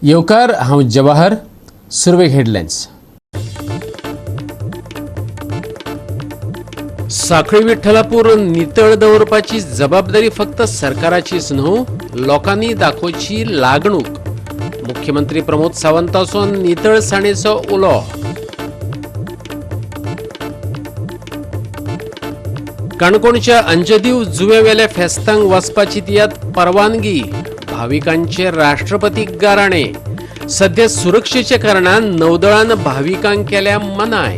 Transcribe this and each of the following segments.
येवकार, हांव जवाहर. सुरवेक हेडलायन्स. साखळी विठ्ठलापूर नितळ दवरपाची जबाबदारी फक्त सरकाराचीच न्हू, लोकांनी दाखोवची लागणूक. मुख्यमंत्री प्रमोद सावंताचो नितळसाणेचो उलो. काणकोणच्या अंजदीव जुवेवेल्या फेस्तांक वचपाची दियात परवानगी. भाविकांचे राष्ट्रपतीक गाराणे. सध्या सुरक्षेच्या कारणान नौदळान भाविकांक केल्या मनाय.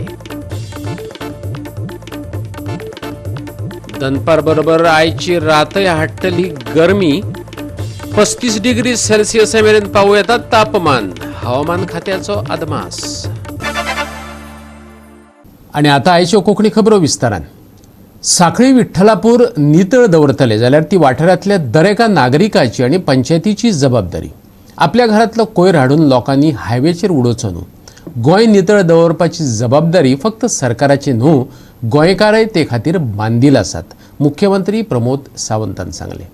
दनपार बरोबर आयची रातय हाडटली गरमी. 35 डिग्री सेल्सियसा मेरेन पावूं येता तापमान. हवामान खात्याचो अदमास. आणि आता आयच्यो कोंकणी खबरो विस्तारान. साखळी विठ्ठलापूर नितळ दवरतले जाल्यार ती वाठारांतल्या दरेका नागरिकाची आनी पंचायतीची जबाबदारी. आपल्या घरांतलो कोयर हाडून लोकांनी हायवेचेर उडोवचो न्हू. गोंय नितळ दवरपाची जबाबदारी फक्त सरकाराची न्हू, गोंयकारय ते खातीर बांदील आसात, मुख्यमंत्री प्रमोद सावंतान सांगलें.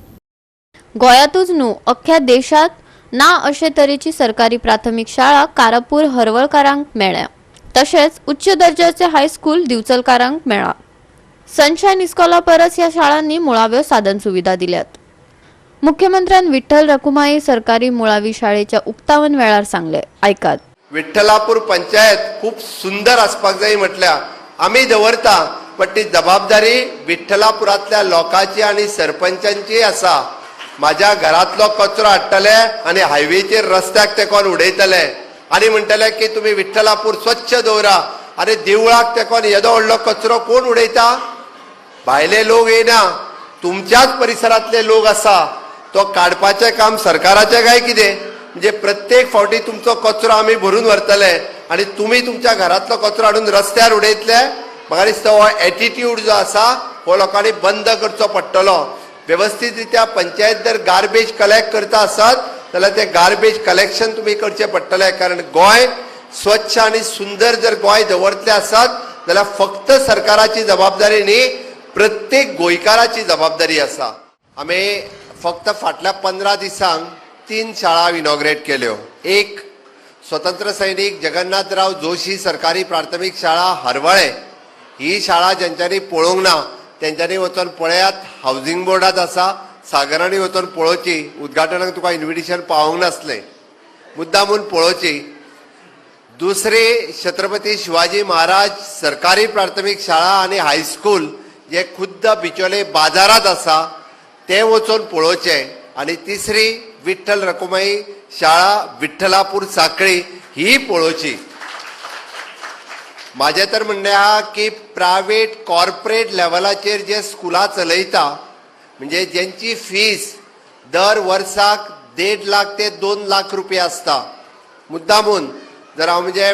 गोंयांतूच न्हू, अख्ख्या देशात ना अशे तरेची सरकारी प्राथमीक शाळा कारापूर हरवळकारांक मेळ्ळ्या. तशेंच उच्च दर्जाचे हायस्कूल दिवचलकारांक मेळ्ळा. सनशायन इस्कॉला परस ह्या शाळांनी मुळाव्यो साधन सुविधा दिल्यात, मुख्यमंत्र्यान विठ्ठल रखुमाई सरकारी मुळावी शाळेच्या उक्तावण वेळार सांगले. आयकात. विठ्ठलापूर पंचायत खूप सुंदर आसपाक जाय म्हटल्या आमी दवरता, पण ती जबाबदारी विठ्ठलापुरांतल्या लोकांची आनी सरपंचांची आसा. माझ्या घरातलो कचरो हाडटले आनी हायवेचेर रस्त्याक तेकोन उडयतले आनी म्हणटले की तुमी विठ्ठलापूर स्वच्छ दवरा. आनी देवळाक तेकोन येदो व्हडलो कचरो कोण उडयता? भायले लोक येना, तुमच्याच परिसरांतले लोक आसा. तो काडपाचें काम सरकाराचें काय कितें? म्हणजे प्रत्येक फावटी तुमचो कचरो आमी भरून व्हरतले आनी तुमी तुमच्या घरांतलो कचरो हाडून रस्त्यार उडयतले? म्हाका दिसता हो एटिट्यूड जो आसा हो लोकांनी बंद करचो पडटलो. वेवस्थीत रित्या पंचायत जर गार्बेज कलेक्ट करता आसत जाल्यार ते गार्बेज कलेक्शन तुमी करचें पडटलें, कारण गोंय स्वच्छ आनी सुंदर जर गोंय दवरतले आसत जाल्यार फक्त सरकाराची जबाबदारी न्ही, प्रत्येक गोंयकाराची जबाबदारी आसा. आमी फक्त फाटल्या 15 दिसांक तीन शाळा इनॉग्रेट केल्यो. एक, स्वतंत्र सैनिक जगन्नाथराव जोशी सरकारी प्राथमीक शाळा, हरवळे. ही शाळा ज्यांच्यानी पळोवंक ना तेंच्यांनी वचोन पळयात. हावजींग बोर्डात आसा. सागरांनी वचोन पळोवची. उद्घाटनाक तुका इन्विटेशन पावोवंक नासलें, मुद्दामून पळोवची. दुसरी, छत्रपती शिवाजी महाराज सरकारी प्राथमीक शाळा आनी हायस्कूल जे खुद्द बिचोले बाजारात आसा, ते वचून पळोवचें. आनी तिसरी, विठ्ठल रखुमाई शाळा, विठ्ठलापूर, साखळी, ही पळोवची. माझें तर म्हणणें आहा की प्रायवेट कॉर्पोरेट लेवलाचेर जे स्कुलां चलयता, म्हणजे जेंची फीस दर वर्साक 1.5 लाख ते 2 लाख रुपया आसता, मुद्दामून जर हांव म्हणजे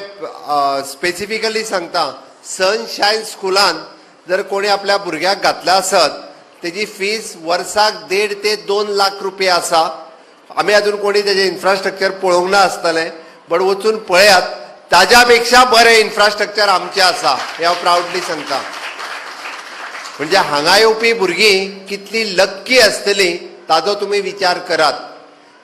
स्पेसिफिकली सांगता, सनशायन स्कुलान जर कोणी आपल्या भुरग्याक घातला आसत, तेजी फीस वर्साक 1.5 ते 2 लाख रुपया आसा. आमी अजून कोणी तेजें इन्फ्रास्ट्रक्चर पळोवंक ना आसतलें, बट वचून पळयात. ताज्या पेक्षा बरें इन्फ्रास्ट्रक्चर आमचें आसा हें हांव प्रावडली सांगता. म्हणजे हांगा येवपी भुरगीं कितली लक्की आसतली ताजो तुमी विचार करात,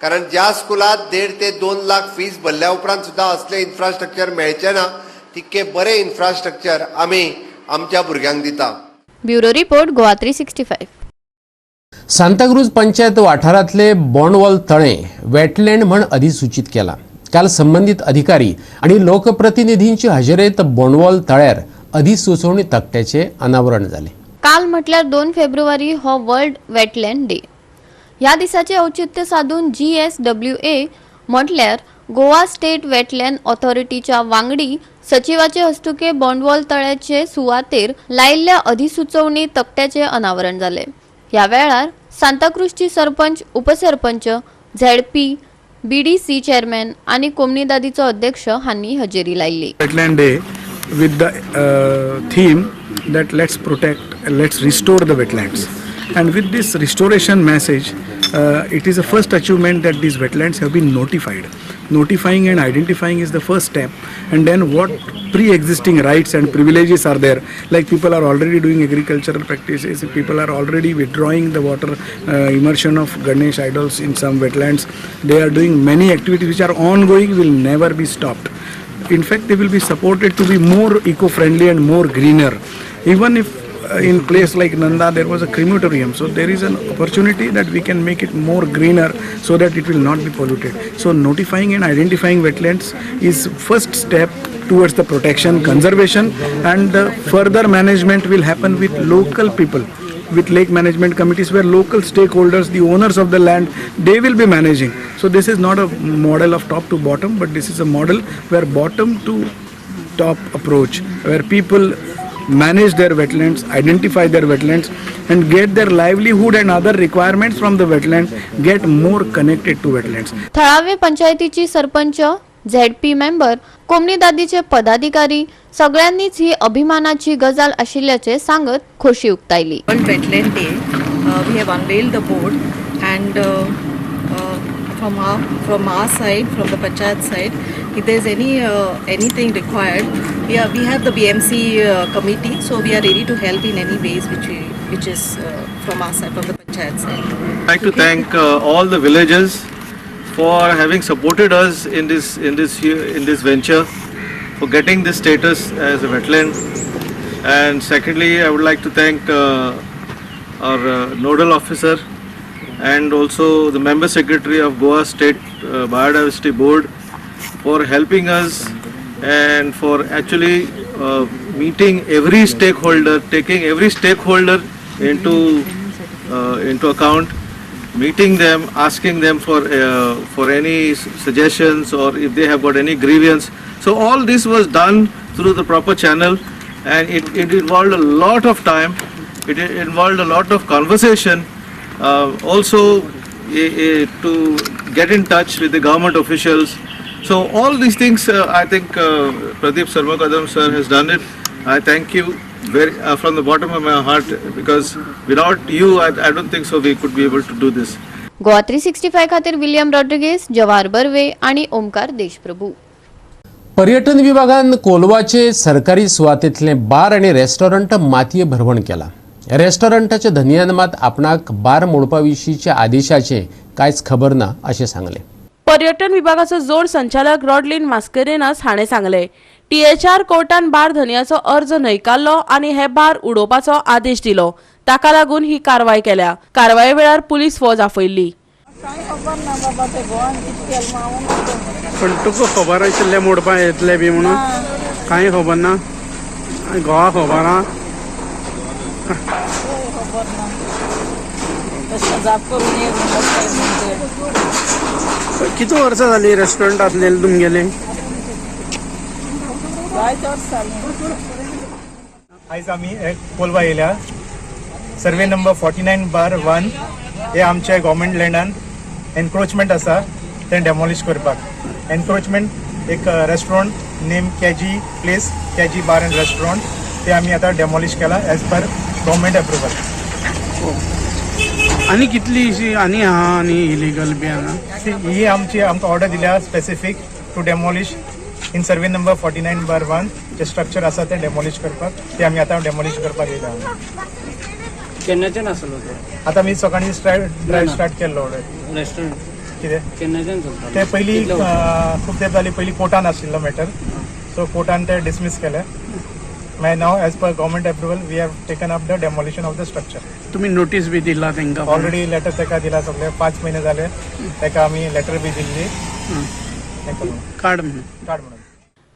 कारण ज्या स्कुलात 1.5 ते 2 लाख फीस भरल्या उपरांत सुद्दां असलें इन्फ्रास्ट्रक्चर मेळचें ना, तितकें बरें इन्फ्रास्ट्रक्चर आमी आमच्या भुरग्यांक दिता. Bureau report, Goa 365. Santacruz panchayat वाठारांतले बोंडवॉल तळें वेटलँड म्हण अधिसूचीत केला. काल संबंदीत अधिकारी आनी लोकप्रतिनिधींची हजेरेत बोंडवॉल तळ्यार अधिसुचोवणी तकट्याचें अनावरण जालें. काल म्हटल्यार 2 फेब्रुवारी हो वर्ल्ड वेटलँड डे. ह्या दिसाचे औचित्य साधून जीएसडब्ल्यूए म्हटल्यार गोवा स्टेट वेटलँड ऑथॉरिटीच्या वांगडी सचिवाचे हस्तुके बोंडवॉल तळ्याचे सुवातेर लायिल्ल्या अधिसुचोवणी तकट्याचे अनावरण जाले. ह्या वेळार सांताक्रूजची सरपंच, उपसरपंच, झेडपी, बीडीसी चेअरमॅन आनी कोमनिदादीचो अध्यक्ष हांणी हजेरी लायिल्ली. Wetland Day with the theme that let's protect, let's restore the wetlands. And with this restoration message, it is a first achievement that these wetlands have been notified. Notifying and identifying is the first step, and then what pre-existing rights and privileges are there, like people are already doing agricultural practices, people are already withdrawing the water, immersion of Ganesh idols in some wetlands. They are doing many activities which are ongoing, will never be stopped. In fact, they will be supported to be more eco-friendly and more greener. Even if in place like Nanda there was a crematorium, so there is an opportunity that we can make it more greener so that it will not be polluted. So notifying and identifying wetlands is first step towards the protection, conservation, and the further management will happen with local people, with lake management committees, where local stakeholders, the owners of the land, they will be managing. So this is not a model of top to bottom, but this is a model where bottom to top approach, where people manage their wetlands, identify their wetlands, and get their livelihood and other requirements from the wetland, get more connected to wetlands. थळावे पंचायतीची sarpanch, ZP member, कोमनीदादीचे पदाधिकारी सगळ्यांनीच ही अभिमानाची गजाल आशिल्ल्याचे सांगत खोशी उक्तायली. World Wetland Day, we have unveiled the board, and from our side, from the panchayat side, if there is anything required, we have the BMC committee, so we are ready to help in any ways which is from our side, from the panchayat side. I'd like to thank all the villagers for having supported us in this venture, for getting this status as a wetland. And secondly, I would like to thank our nodal officer and also the member secretary of Goa State Biodiversity Board for helping us and for actually meeting every stakeholder, taking every stakeholder into account, meeting them, asking them for any suggestions or if they have got any grievance. So all this was done through the proper channel, and it involved a lot of time. It involved a lot of conversation. Also, to get in touch with the government officials. So all these things, I think Pradeep Sarmokadam sir has done it. I thank you very from the bottom of my heart, because without you, I don't think so we could be able to do this. Goa 365 खातीर William Rodrigues, जवाहर बर्वे आणि ओमकार देशप्रभू. पर्यटन विभागान कोलवाचे सरकारी सुवातेंतले bar आनी restaurant मातये भरवण केला. रेस्टॉरंटाच्या धनयान मात आपणाक बार मोडपा विशींच्या आदेशाचें कांयच खबर ना अशें सांगलें. पर्यटन विभागाचो जोड संचालक रॉडलिन मास्केरेनस हाणें सांगलें, टीएचआर कोर्टान बार धनयाचो अर्ज न्हयकारलो आनी हे बार उडोवपाचो आदेश दिलो. ताका लागून ही कारवाय केल्या. कारवाये वेळार पुलीस फौज आफयल्ली. कांय खबर ना बाबा, ते गोवान कितें केलें हांव न्हय. पण तुका खबर आशिल्लें मोडपा येतले बी म्हणून? कांय खबर ना? आनी घोवा खबर आहा? खबर ना. तशें जाप करून ये म्हणटा म्हणजे. कितू वर्सां जाली रेस्टॉरंट आसलेलें तुमगेलें? जायते वर्स जालीं. आयज आमी एक कोलवा येयल्या. Survey number 49/1 हे आमच्या गव्हर्मेंट लँडान एनक्रोचमेंट आसा, तें डेमोलिश करपाक. एनक्रोचमेंट एक रेस्टॉरंट नेम KG place, KG bar and restaurant, ते आमी आतां डेमोलिश केला एज पर गव्हर्मेंट एप्रुवल. आनी कितलीशी आनी आहा आनी इलिगल बी हांगा? ही आमची, आमकां ऑर्डर दिल्या specific to demolish in survey number 49/1 J structure आसा तें डेमोलिश करपाक. ते आमी आतां डेमोलिश करपाक येयला. केन्नाच्यान आसलो तो? आतां आमी सकाळीं ड्रायव्ह स्टार्ट केल्लो ऑर्डर. रेस्टॉरंट? कितें? केन्नाच्यान चलतालो? ते पयलीं कितले वर्सां? खूब तेंप जाली. पयलीं कोर्टान आशिल्लो मॅटर, सो कोर्टान ते डिसमीस केले. मागीर now as per government approval we have taken up the demolition of the structure. तुमी नोटीस बी दिला तांकां? ऑलरेडी लेटर ताका दिला सगळे. 5 म्हयने जाले, ताका आमी लेटर बी दिल्ली हें करून. काड म्हणून. काड म्हणून.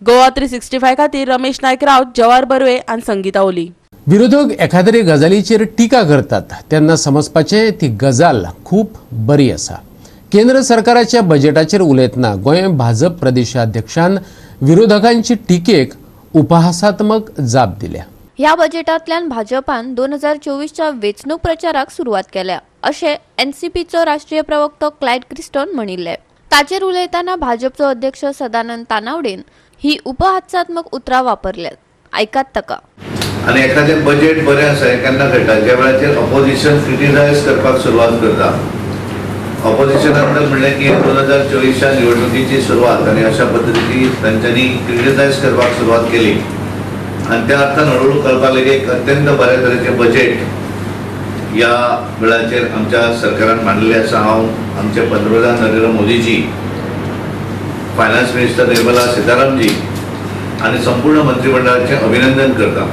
गोवा 365 खातीर रमेश नायक राऊत, जवाहर बर्वे आनी संगीता ओली. विरोधक एखाद्रे गजालीचेर टिका करतात तेन्ना समजपाचें ती गजाल खूब बरी आसा. केंद्र सरकाराच्या बजेटाचेर उलयतना गोंय भाजप प्रदेशाध्यक्षान विरोधकांची टिकेक उपहासात्मक जाप दिल्या. ह्या बजेटांतल्यान भाजपान 2024च्या वेंचणूक प्रचाराक सुरवात केल्या अशें एनसीपीचो राष्ट्रीय प्रवक्तो क्लायड क्रिस्टोन म्हणिल्लें. ताचेर उलयतना भाजपचो अध्यक्ष सदानंद तानावडेन ही उपहासात्मक उतरां वापरल्यात. आयकात ताका. आनी एखादें बजेट बरें आसा हें केन्ना कळटा, ज्या वेळाचेर ऑपोजिशन क्रिटिसायज करपाक सुरवात करता. ऑपोजिशनान तर म्हणलें की 2024च्या निवडणुकीची सुरवात आनी अशा पद्दतीची तांच्यांनी क्रिटिसायज करपाक सुरवात केली आनी त्या अर्थान हळूहळू कळपाक लागलें एक अत्यंत बऱ्या तरेचें बजेट ह्या वेळाचेर आमच्या सरकारान मांडलेलें आसा. हांव आमचे पंतप्रधान नरेंद्र मोदीजी, फायनान्स मिनिस्टर निर्मला सीतारामजी आनी संपूर्ण मंत्रिमंडळाचें अभिनंदन करता.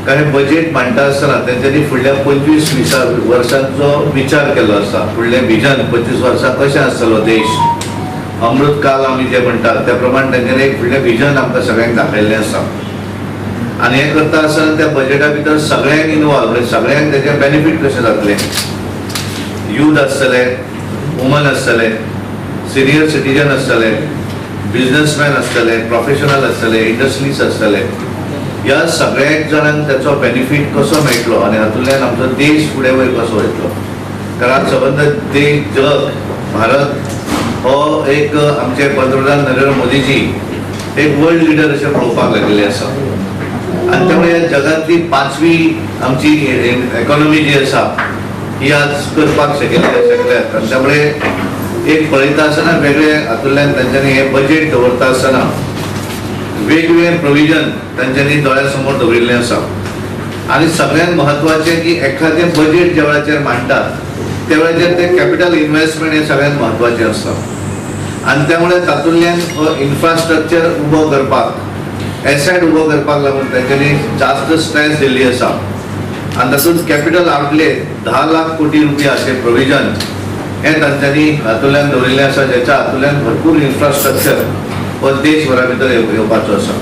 कारण बजेट मांडटा आसतना तेंच्यांनी फुडल्या 25 वर्सांचो विचार केल्लो आसा. फुडलें विजन 25 वर्सां कशें आसतलो देश, अमृतकाल आमी जे म्हणटात त्या प्रमाण तेंच्यांनी एक फुडलें विजन आमकां सगळ्यांक दाखयल्लें आसा. आनी हें करता आसतना त्या बजेटा भितर सगळ्यांक इनवॉल्व, म्हणजे सगळ्यांक तेजें बेनिफीट कशें जातलें, यूथ आसतले, वुमन आसतले, सिनियर सिटीजन आसतले, बिजनसमॅन आसतले, प्रोफेशनल आसतले, इंडस्ट्रीज आसतले, ह्या सगळ्या जाणांक त्याचो बेनिफीट कसो मेळटलो आनी हातूंतल्यान आमचो देश फुडें वयर कसो वयतलो. कारण सबंद देश जग भारत हो एक आमचे पंतप्रधान नरेंद्र मोदीजी एक वर्ल्ड लिडर अशें पळोवपाक लागिल्ले आसा. आनी त्यामुळे ह्या जगांतली 5वी आमची इकॉनॉमी जी आसा ही आज करपाक शकल्या. आनी त्यामुळे एक पळयता आसतना वेगळे हातूंतल्यान तांच्यांनी हें बजेट दवरता आसतना वेगवेगळे प्रोविजन तांच्यांनी दोळ्या समोर दवरिल्लें आसा. आनी सगळ्यांत म्हत्वाचें की एखादें बजेट ज्या वेळाचेर मांडटात त्या वेळाचेर तें कॅपिटल इन्व्हेस्टमेंट हें सगळ्यांत म्हत्वाचें आसता. आनी त्यामुळे तातूंतल्यान हो इन्फ्रास्ट्रक्चर उबो करपाक, एसेट उबो करपाक लागून तांच्यांनी जास्त स्ट्रेस दिल्ली आसा. आनी तातूंत कॅपिटल आउटले 10 लाख कोटी रुपया अशें प्रोविजन हें तांच्यांनी हातूंतल्यान दवरिल्लें आसा, ज्याच्या हातूंतल्यान भरपूर इन्फ्रास्ट्रक्चर हो देशभरा भितर येवपाचो आसा.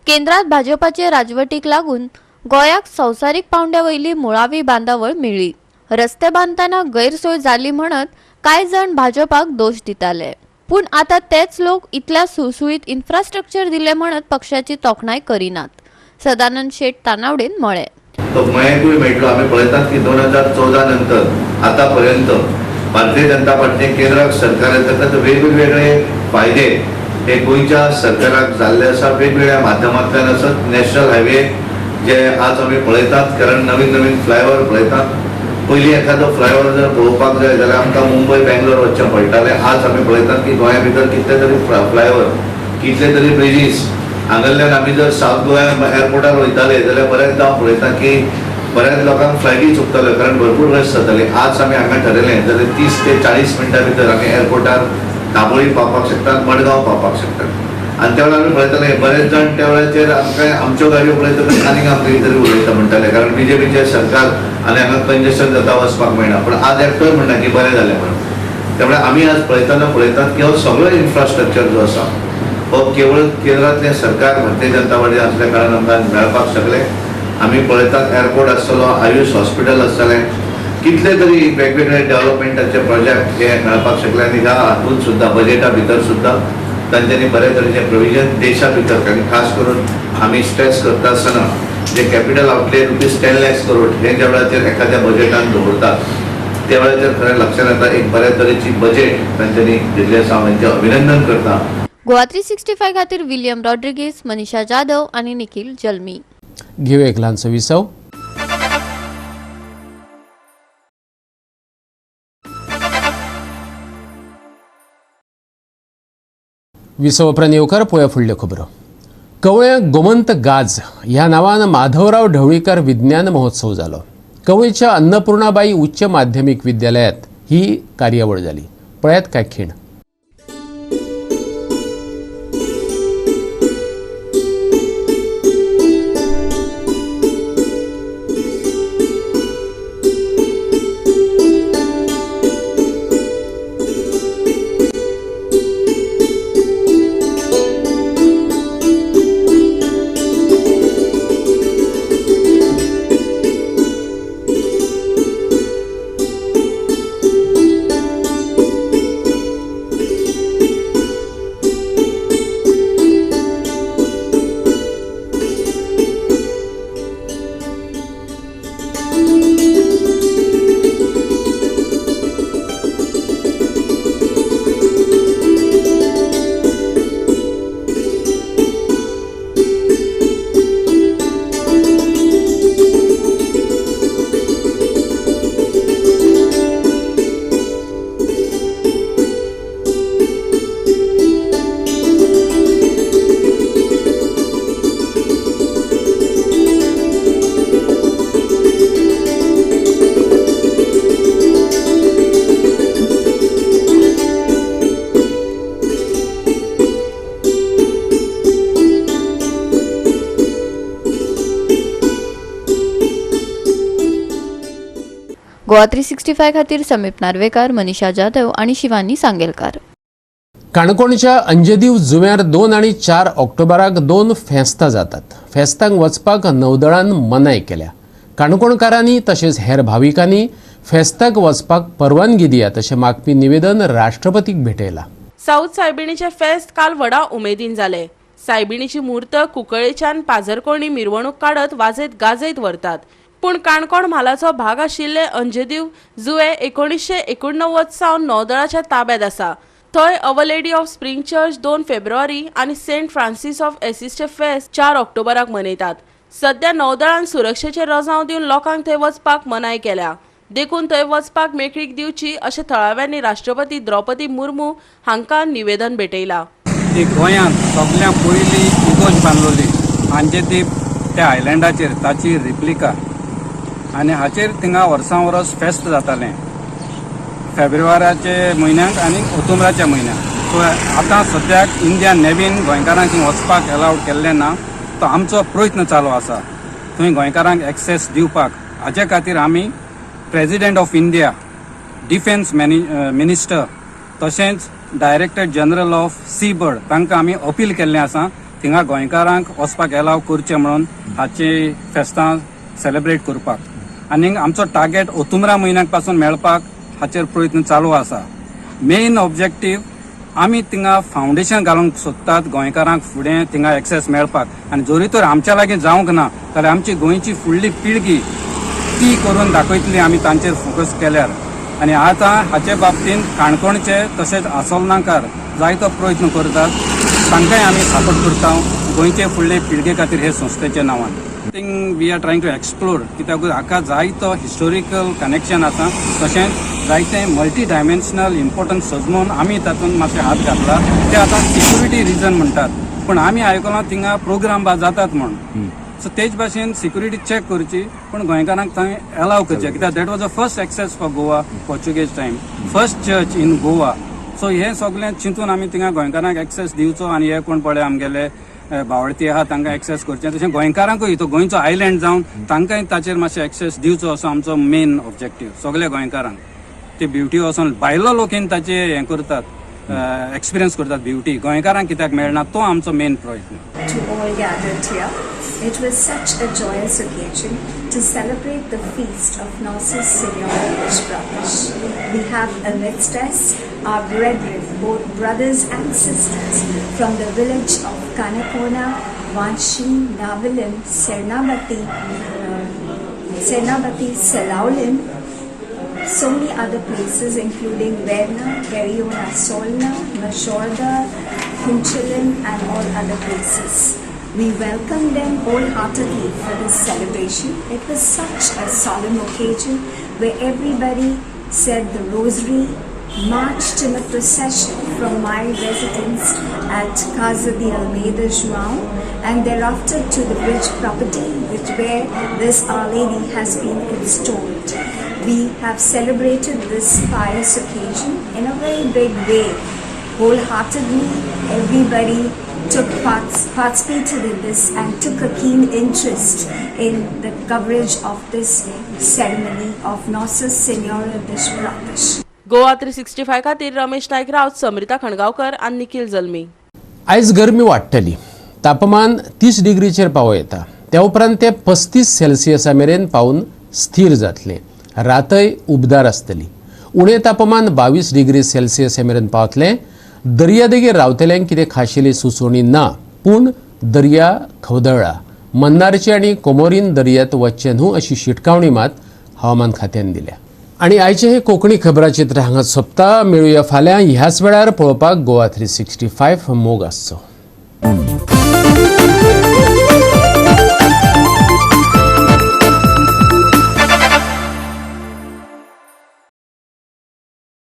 केंद्रात भाजपाचे राजवटीक लागून गोंयाक संवसारीक पावंड्या वयली मुळावी बांदावळ मेळ्ळी. रस्ते बांदतना गैरसोय जाली म्हणत कांय जाण भाजपाक दोश दिताले, पूण आतां तेच लोक इतल्या सुळसुळीत इन्फ्रास्ट्रक्चर दिले म्हणत पक्षाची तोखणाय करिनात. सदानंद शेट तानावडेन म्हळें, तो मयेकूय मेळटलो. आमी पळयतात की 2014 नंतर आतापर्यंत भारतीय जनता पार्टी केंद्राक सरकार येतकच वेगवेगळे फायदे हे गोंयच्या सरकाराक जाल्ले आसा, वेगवेगळ्या माध्यमांतल्यान आसत. नॅशनल हायवे जे आज आमी पळयतात, कारण नवीन नवीन फ्लायओवर पळयतात. पयलीं एखादो फ्लायओवर जर पळोवपाक जाय जाल्यार आमकां मुंबय बेंगलोर वचचें पडटालें. आज आमी पळयतात की गोंया भितर कितले तरी फ्लायओवर, कितले तरी ब्रिजीस. हांगासरल्यान आमी जर सावथ गोवा एअरपोर्टार वयताले जाल्यार बऱ्याचदां हांव पळयता की बऱ्याच लोकांक फ्लायटी चुकताल्यो, कारण भरपूर रश जाताली. आज आमी हांगा ठरयलें जाल्यार 30 ते 40 मिनटां भितर आमी एअरपोर्टार दाबोळी पावपाक शकतात, मडगांव पावपाक शकतात. आनी त्या वेळार आमी पळयताले बरेच जाण त्या वेळाचेर आमकां आमच्यो गाडयो पळयतकच आनीक आमकां कितें तरी उलयता म्हणटाले, कारण बीजेपीचें सरकार आनी हांगा कंजेशन जाता, वचपाक मेळना. पूण आज एकटोय म्हणटा की बरें जालें म्हणून. त्यामुळे आमी आज पळयतना पळयतात की हो सगळो इन्फ्रास्ट्रक्चर जो आसा हो केवळ केंद्रांतलें सरकार भारतीय जनता पार्टी आसल्या कारणान आमकां मेळपाक शकलें. आमी पळयतात एअरपोर्ट आसतलो, आयुष हॉस्पिटल आसतलें, कितले तरी वेगवेगळे डेव्हलपमेंटाचे प्रोजेक्ट हे मेळपाक शकले. आनी ह्या हातूंत सुद्दां बजेटा भितर सुद्दां तांच्यांनी बऱ्या तरेचे प्रोविजन देशा भितर, आनी खास करून आमी स्ट्रेस करता आसतना जे कॅपिटल आउटले ₹10 लाख करोड हे ज्या वेळाचेर एखाद्या बजेटान दवरतात त्या वेळाचेर खरें लक्षात येता एक बऱ्या तरेची बजेट तांच्यांनी दिल्लें आसा. हांव तांचें अभिनंदन करता. गोवा 365 खातीर विलियम रॉड्रिगीस, मनीषा जाधव आनी निखिल जल्मी. घेऊया एक ल्हानसो विसव. विसव उपरांत येवकार पळोवया फुडल्यो खबरो. कवळ्या गोमंत गाज ह्या नांवान माधवराव ढवळीकर विज्ञान महोत्सव जालो. कवळेच्या अन्नपूर्णाबाई उच्च माध्यमिक विद्यालयात ही कार्यावळ जाली. पळयात काय खीण. गोवा 365 खातीर समीप नार्वेकार, मनीषा जाधव आनी शिवानी सांगेलकार. काणकोणच्या अंजदीव जुंव्यार 2 आनी 4 ऑक्टोबराक 2 फेस्तां जातात. फेस्तांक वचपाक नौदळान मनाय केल्या. काणकोणकारांनी तशेंच हेर भाविकांनी फेस्ताक वचपाक परवानगी दियात अशें मागपी निवेदन राष्ट्रपतीक भेटयलां. साऊथ सायबिणीचें फेस्त काल व्हडा उमेदीन जालें. सायबिणीची मूर्त कुंकळेच्यान पाझरकोणी मिरवणूक काडत वाजयत गाजयत व्हरतात. पूण काणकोण म्हालाचो भाग आशिल्ले अंजदीव जुवे 1989 सावन नौदळाच्या ताब्यात आसा. थंय Our Lady of Spring Church 2 फेब्रुवारी आनी सेंट फ्रांसीस ऑफ एसिसचे फेस्त 4 ऑक्टोबराक मनयतात. सध्या नौदळान सुरक्षेचे रजांव दिवन लोकांक थंय वचपाक मनाय केल्या. देखून थंय वचपाक मेकळीक दिवची अशें थळाव्यांनी राष्ट्रपती द्रौपदी मुर्मू हांकां निवेदन भेटयलां. ती गोंयांत सगळ्यां पयलीं इगोर्ज बांदलोली आंजेदीप त्या आयलंडाचेर, ताची रिप्लिका. आनी हाचेर थिंगा वर्सां वर्स फेस्त जातालें फेब्रुवाराचे म्हयन्याक आनी ओतुमराच्या म्हयन्याक. सो आतां सद्याक इंडियन नेवीन गोंयकारांक थंय वचपाक एलावड केल्लें ना. तो आमचो प्रयत्न चालू आसा थंय गोंयकारांक एक्सेस दिवपाक. हाचे खातीर आमी President of India, Defence Minister, तशेंच Director General of Sea Bird तांकां आमी अपील केल्लें आसा थिंगा गोंयकारांक वचपाक एलाव करचें म्हणून हाची फेस्तां सेलेब्रेट करपाक. आनी आमचो टार्गेट ओतुमरा म्हयन्याक पासून मेळपाक हाचेर प्रयत्न चालू आसा. मेन ऑब्जेक्टीव आमी थिंगा फावंडेशन घालूंक सोदतात गोंयकारांक फुडें थिंगा एक्सेस मेळपाक. आनी जरी तर आमच्या लागीं जावंक ना जाल्यार आमची गोंयची फुडली पिळगी ती करून दाखयतली आमी तांचेर फोकस केल्यार. आनी आतां हाचे बाबतींत काणकोणचे तशेंच आसोलनाकार जायतो प्रयत्न करतात, तांकांय आमी सपोर्ट करता गोंयचे फुडले पिळगे खातीर हे संस्थेच्या नांवान. Thing we are trying to explore, कित्याक हाका जायतो हिस्टोरिकल कनेक्शन आसा, तशेंच जायते मल्टी डायमेन्शनल इम्पोर्टन्स सजमून आमी तातूंत मातशें हात घातला. ते आतां सिक्युरिटी रिजन म्हणटात, पूण आमी आयकलां थिंगा प्रोग्राम बा जातात म्हूण. सो तेच भाशेन सिक्युरिटी चॅक करची, पूण गोंयकारांक थंय एलाव करचें, कित्याक that was a first access for Goa, Portuguese time, first church in Goa. So हें सगळें चिंतून आमी थिंगा गोंयकारांक एक्सेस दिवचो. आनी हे कोण पळय आमगेले भावडती आहा तांकां एक्सेस करचें, तशें गोंयकारांकूय तो गोंयचो आयलँड जावन तांकांय ताचेर मातशें एक्सेस दिवचो असो आमचो मेन ऑब्जेक्टीव. सगल्या गोंयकारांक ते ब्युटी वचोन भायलो लोकीन ताचे हें करतात, एक्सपिरियन्स करतात ब्युटी, गोंयकारांक कित्याक मेळना तो आमचो मेन प्रयत्न. To all gathered here. It was such a joyous occasion to celebrate the feast of Nossa Senhora dos Pratas. We have amidst us our brethren, both brothers and sisters, from the village of Canacona, Vanshi, Navelim, Sernabati, Selaulim, so many other places including Verna, very own Assolna, Majorda, Cuncolim and all other places. We welcome them wholeheartedly for this celebration. It was such a solemn occasion where everybody said the rosary, marched in a procession from my residence at Casa de Almeida João and thereafter to the bridge property which where this Our Lady has been installed. We have celebrated this pious occasion in a very big way. Wholeheartedly, everybody took participated in this and took a keen interest in the coverage of this ceremony of Nossa Senhora dos Pratas. Goa 365 खातीर रमेश नायक राऊत, समरिता खणगांवकर आनी निखिल जल्मी. आयज गरमी वाडटली. तापमान 30 डिग्रीचेर पावो येता. त्या उपरांत ते 35 सेल्सियसा मेरेन पावून स्थीर जातलें. रातय उबदार आसतली. उणें तापमान 22 डिग्री सेल्सियसा मेरेन पावतलें. दर्यादेगेर रावतल्यांक कितें खाशेली सुचोवणी ना, पूण दर्या खवदळ्ळा. मन्नारचे आनी कोमोरीन दर्यांत वचचें न्हू अशी शिटकावणी मात हवामान खात्यान दिल्या. आनी आयचें हें कोंकणी खबराचित्र हांगा सोंपता. मेळुया फाल्यां ह्याच वेळार. पळोवपाक गोवा 365. मोग आसचो.